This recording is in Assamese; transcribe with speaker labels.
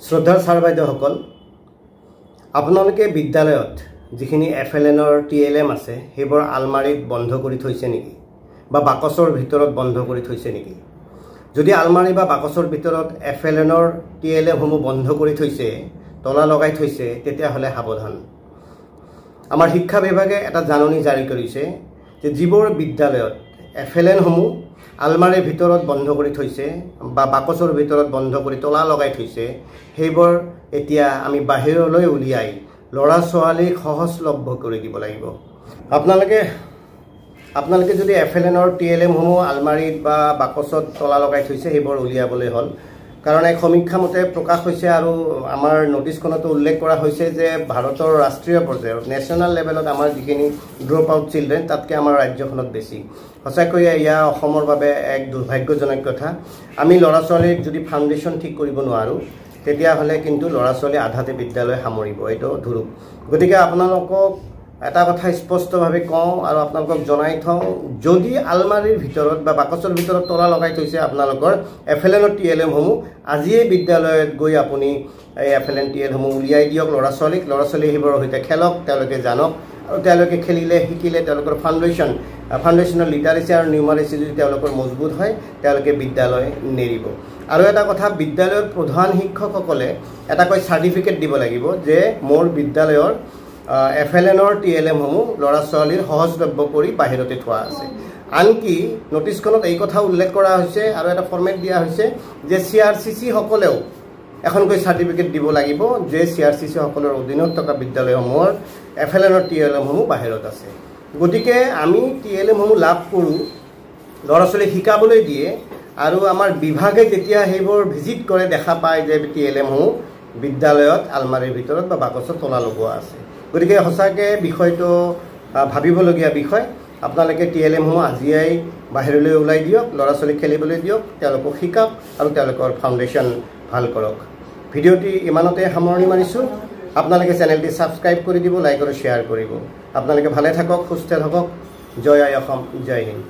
Speaker 1: শ্ৰদ্ধাৰ ছাৰ বাইদেউসকল, আপোনালোকে বিদ্যালয়ত যিখিনি এফ এল এনৰ টি এল এম আছে, সেইবোৰ আলমাৰিত বন্ধ কৰি থৈছে নেকি বা বাকচৰ ভিতৰত বন্ধ কৰি থৈছে নেকি? যদি আলমাৰি বা বাকচৰ ভিতৰত এফ এল এনৰ টি এল এমসমূহ বন্ধ কৰি থৈছে, তলা লগাই থৈছে, তেতিয়াহ'লে সাৱধান। আমাৰ শিক্ষা বিভাগে এটা জাননী জাৰি কৰিছে যে যিবোৰ বিদ্যালয়ত এফ এল এনসমূহ আলমাৰিৰ ভিতৰত বন্ধ কৰি থৈছে বা বাকচৰ ভিতৰত বন্ধ কৰি তলা লগাই থৈছে, সেইবোৰ এতিয়া আমি বাহিৰলৈ উলিয়াই ল'ৰা ছোৱালীক সহজলভ্য কৰি দিব লাগিব। আপোনালোকে যদি এফ এল এনৰ টি এল এমসমূহ আলমাৰিত বা বাকচত তলা লগাই থৈছে, সেইবোৰ উলিয়াবলৈ হ'ল। কাৰণ এক সমীক্ষা মতে প্ৰকাশ হৈছে আৰু আমাৰ নটিচখনতো উল্লেখ কৰা হৈছে যে ভাৰতৰ ৰাষ্ট্ৰীয় পৰ্যায়ত, নেশ্যনেল লেভেলত আমাৰ যিখিনি ড্ৰপ আউট চিলড্ৰেন, তাতকৈ আমাৰ ৰাজ্যখনত বেছি। সঁচাকৈয়ে এয়া অসমৰ বাবে এক দুৰ্ভাগ্যজনক কথা। আমি ল'ৰা ছোৱালীক যদি ফাউণ্ডেশ্যন ঠিক কৰিব নোৱাৰোঁ, তেতিয়াহ'লে কিন্তু ল'ৰা ছোৱালী আধাতে বিদ্যালয় সামৰিব, এইটো ধুৰূপ। গতিকে আপোনালোকক এটা কথা স্পষ্টভাৱে কওঁ আৰু আপোনালোকক জনাই থওঁ, যদি আলমাৰিৰ ভিতৰত বা বাকচৰ ভিতৰত তলা লগাই থৈছে আপোনালোকৰ এফ এল এনৰ টি এল এমসমূহ, আজিয়েই বিদ্যালয়ত গৈ আপুনি এই এফ এল এন টি এলসমূহ উলিয়াই দিয়ক ল'ৰা ছোৱালীক। ল'ৰা ছোৱালী সেইবোৰৰ সৈতে খেলক, তেওঁলোকে জানক আৰু তেওঁলোকে খেলিলে, শিকিলে তেওঁলোকৰ ফাউণ্ডেশ্যনৰ লিটাৰেচি আৰু নিউমাৰেচি যদি তেওঁলোকৰ মজবুত হয়, তেওঁলোকে বিদ্যালয় নেৰিব। আৰু এটা কথা, বিদ্যালয়ৰ প্ৰধান শিক্ষকসকলে এটাকৈ চাৰ্টিফিকেট দিব লাগিব যে মোৰ বিদ্যালয়ৰ এফ এল এনৰ টি এল এমসমূহ ল'ৰা ছোৱালীৰ সহজলভ্য কৰি বাহিৰতে থোৱা আছে। আনকি নটিচখনত এই কথা উল্লেখ কৰা হৈছে আৰু এটা ফৰ্মেট দিয়া হৈছে যে চি আৰ চি চিসকলেও এখনকৈ চাৰ্টিফিকেট দিব লাগিব যে চি আৰ চি চিসকলৰ অধীনত থকা বিদ্যালয়সমূহৰ এফ এল এনৰ টি এল এমসমূহ বাহিৰত আছে। গতিকে আমি টি এল এমসমূহ লাভ কৰোঁ, ল'ৰা ছোৱালীক শিকাবলৈ দিয়ে আৰু আমাৰ বিভাগে যেতিয়া সেইবোৰ ভিজিট কৰে, দেখা পায় যে টি এল এমসমূহ বিদ্যালয়ত আলমাৰিৰ ভিতৰত বা বাকচত তলা লগোৱা আছে। গতিকে সঁচাকৈ বিষয়টো ভাবিবলগীয়া বিষয়। আপোনালোকে টি এল এমসমূহ আজিয়েই বাহিৰলৈ ওলাই দিয়ক, ল'ৰা ছোৱালীক খেলিবলৈ দিয়ক, তেওঁলোকক শিকাওক আৰু তেওঁলোকৰ ফাউণ্ডেশ্যন ভাল কৰক। ভিডিঅ'টি ইমানতে সামৰণি মাৰিছোঁ। আপোনালোকে চেনেলটি ছাবস্ক্ৰাইব কৰি দিব, লাইক আৰু শ্বেয়াৰ কৰিব। আপোনালোকে ভালে থাকক, সুস্থ থাকক। জয় আই অসম, জয় হিন্দ।